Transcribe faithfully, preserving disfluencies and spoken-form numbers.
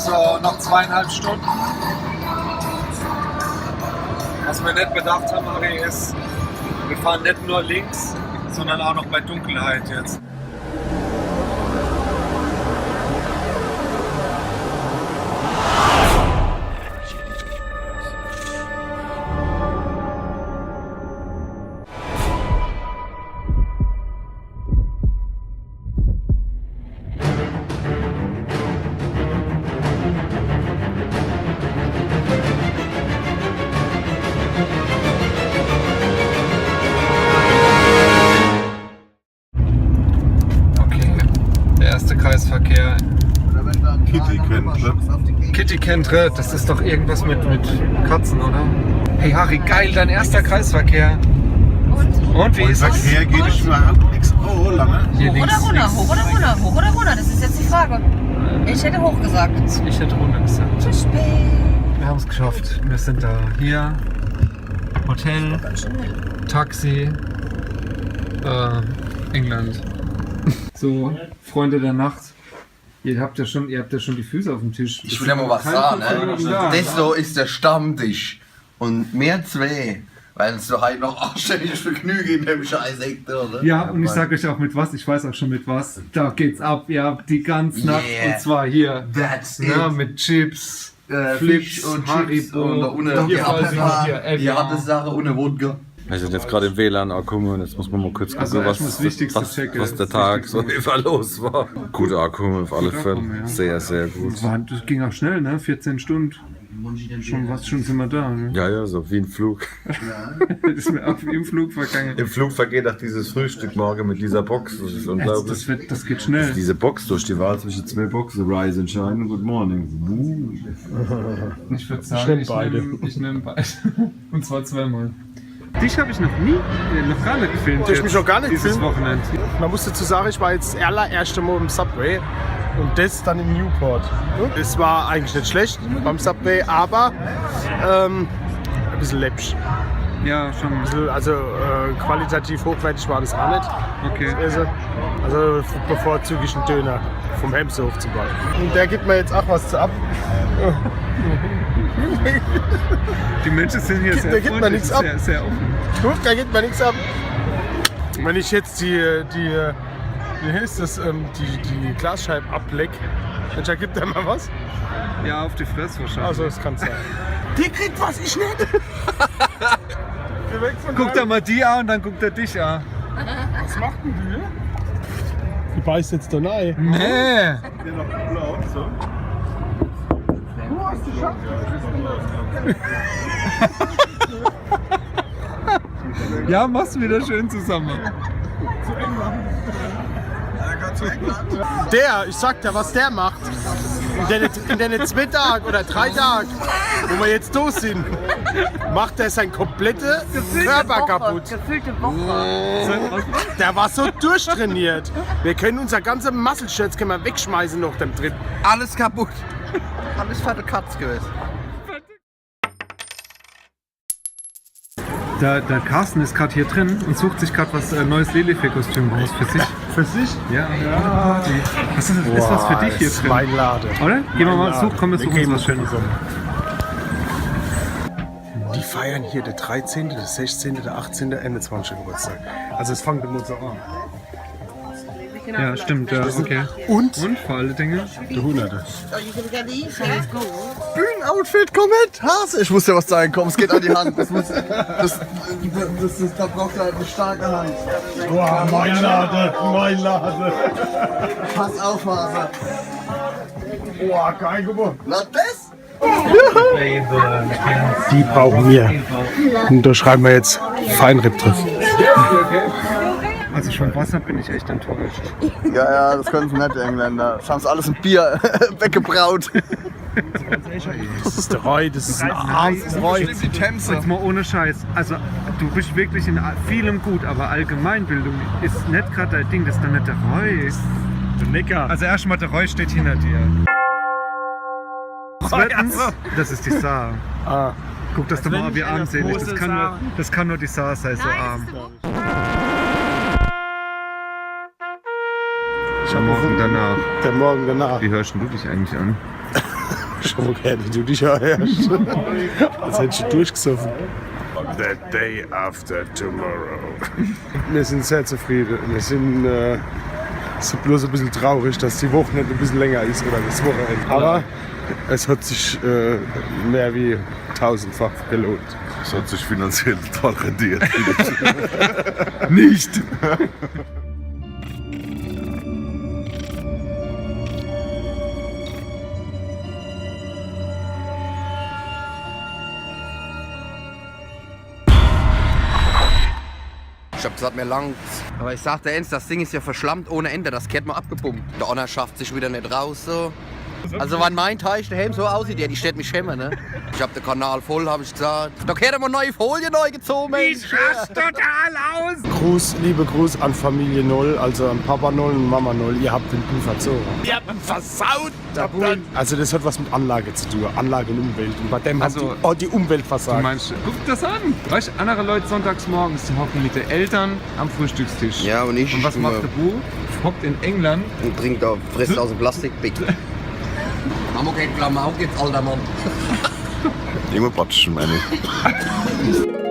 So, nach zweieinhalb Stunden. Was wir net bedacht haben, Harry, ist, wir fahren net nur links, sondern auch noch bei Dunkelheit jetzt. Okay, der erste Kreisverkehr. Kitty Kentre. Kitty Kentre, das ist doch irgendwas mit, mit Katzen, oder? Hey Harry, geil, dein erster Kreisverkehr. Und? Und wie ist es? Verkehr geht nicht mehr ab. X O, lange. Hier links. Hoch oder runter, hoch oder runter, hoch oder runter, das ist jetzt die Frage. Ich hätte hoch gesagt. Ich hätte runter gesagt. Zu spät. Wir haben es geschafft. Wir sind da. Hier. Hotel, Taxi, äh, England. So, Freunde der Nacht, ihr habt ja schon, ihr habt ja schon die Füße auf dem Tisch. Ich will ja mal was sagen, ne? Das so ist der Stammtisch. Und mehr zwei, weil es so halt noch anständig Vergnügen in dem Scheiß Eck, oder? Ja, und ich sag euch auch mit was, ich weiß auch schon mit was. Da geht's ab, ja, die ganze Nacht. Yeah. Und zwar hier. That's it. Ja, mit Chips. Äh, Flips, Flips und Chips Haribo. Und da unten, doch, die harte Sache, die harte Sache ohne Wodka. Wir sind jetzt gerade im W L A N angekommen und jetzt muss man mal kurz gucken, also erstmal was, das Wichtigste was, checken, was der Tag so über los war. Gut angekommen, auf alle Fälle. Gut angekommen, ja. Sehr, sehr gut. War, das ging auch schnell, ne? Vierzehn Stunden. Schon, was, schon sind wir da, ne? Ja, ja, so wie ein Flug. Ist mir auch wie im Flug vergangen. Im Flug vergeht auch dieses Frühstück morgen mit dieser Box. Das ist unglaublich. Das wird, das geht schnell. Also diese Box, durch die Wahl zwischen zwei Boxen, Rise and Shine und Good Morning. Buh. Ich würd sagen, ich nehm beide. Ich nehm, ich nehm beide. Und zwar zweimal. Dich hab ich noch nie, äh, noch gar nicht gefilmt. Du hast mich noch gar nicht gefilmt? Dieses Wochenende. Man muss dazu sagen, ich war jetzt das allererste Mal im Subway und das dann in Newport. Es war eigentlich nicht schlecht beim Subway, aber, ähm, ein bisschen läppisch. Ja, schon. Ein bisschen, also, äh, qualitativ hochwertig war das auch nicht. Okay. Also, also bevorzuge ich einen Döner vom Hemshof zum Beispiel. Und der gibt mir jetzt auch was zu ab. Die Menschen sind hier sehr freundlich, sehr, sehr offen. Der gibt mir nichts ab. Guck, der gibt mir nichts ab. Wenn ich jetzt die, die, wie heißt das, ähm, die, die Glasscheibe ableck, dann gibt er mir was? Ja, auf die Fresse wahrscheinlich. Also, das kann sein. Die kriegt was, ich nicht. Geh weg von da. Guck dir mal die an und dann guckt er dich an. Was macht denn die? Die beißt jetzt da rein. Nee. Du hast die Chance. Ja, machst du wieder schön zusammen. Der, ich sag dir, was der macht. In den, in den zwei Tagen oder drei Tagen, wo wir jetzt da sind, macht er seinen kompletten Körper kaputt. Gefühlte Woche. Der war so durchtrainiert. Wir können unser ganze Muscle-Shirts können wir wegschmeißen nach dem Trip. Alles kaputt. Alles für die Katz gewesen. Der, der Carsten ist grad hier drin und sucht sich grad was, äh, neues Lilifee-Kostüm raus für sich. Für sich? Ja. Ja. Was ist, ist was für dich hier drin? Boah, ist mein Lade. Oder? Gehen wir mal, such, komm, wir suchen uns was Schönes. Die feiern hier der dreizehnte, der sechzehnte, der achtzehnte, einundzwanzigste Geburtstag. Also es fängt immer so an. Ja, stimmt, ja, okay. Und? Und vor alle Dinge? Der Hunderte. Bühnenoutfit, Komet, Hase. Ich wusste, was da reinkommt. Es geht an die Hand. Das muss, das, das ist, da braucht er eine starke Hand. Boah, mein Lade, mein Lade. Pass auf, Hase. Boah, geil, guck mal. Na, das? Die brauchen wir. Und da schreiben wir jetzt Feinripp drauf. Also von Wasser bin ich echt enttäuscht. Ja, ja, das können sie nicht, die Engländer. Das haben sie alles in Bier weggebraut. Das ist der Rhoi, das ist ein Arm vom Rhoi. Die Themse. Jetzt mal ohne Scheiß. Also, du bist wirklich in a-, vielem gut, aber Allgemeinbildung ist nicht grad dein Ding, das ist doch nicht der Rhoi. Der Neckar. Also erstmal, der Rhoi steht hinter dir. Zweitens, das ist die Saar. Ah. Guck, dass du mal, wie armselig. Das kann nur, das kann nur die Saar sein, so arm. Der Morgen danach. Der Morgen danach. Wie hörst denn du dich eigentlich an? Schau mol her, wie du dich anhörsch. Als hättsch du durchgesoffen. The day after tomorrow. Mir sin sehr zufriede. Mir sin, äh, sin bloß e bissel traurig, dass die Woch net e bissel länger is oder das Wochenend. Awwer es hat sich, äh, mehr wie tausendfach gelohnt. Es hat sich finanziell total rentiert. Nicht! Ich hab gesagt, mir langt's. Awwer ich sag der eens, das Ding is jo verschlammt ohne Ende. Das gheert mol abgepumpt. Der Onner schafft sich widder net raus, so. Also wann mein Teich deheem so aussieht, ja, die stellt mich schämme, ne? Ich hab de Kanal voll, hab ich gesagt. Do gheert mol neie Folie nei gezoge, Mensch. Ich raste total aus. Gruß, liebe Gruß an Familie Noll, also an Papa Noll un Mama Noll. Ihr habt den Kuh verzogen. Ihr habt ihn versaut. Also das hat was mit Anlage zu tun, Anlage un Umwelt. Un bei dem hat die, oh, die Umwelt versagt. Also, du meinst, guck das an. Weißt, andere Leute sonntags morgens, die hocken mit de Eltern am Frühstückstisch. Ja, un ich immer. Un was macht de Bu? Hockt in England un trinkt do, frisst aus em Plastikbeck. Mama, kein Klamauk jetzt, alter Mann. Immer batschen, meine ich.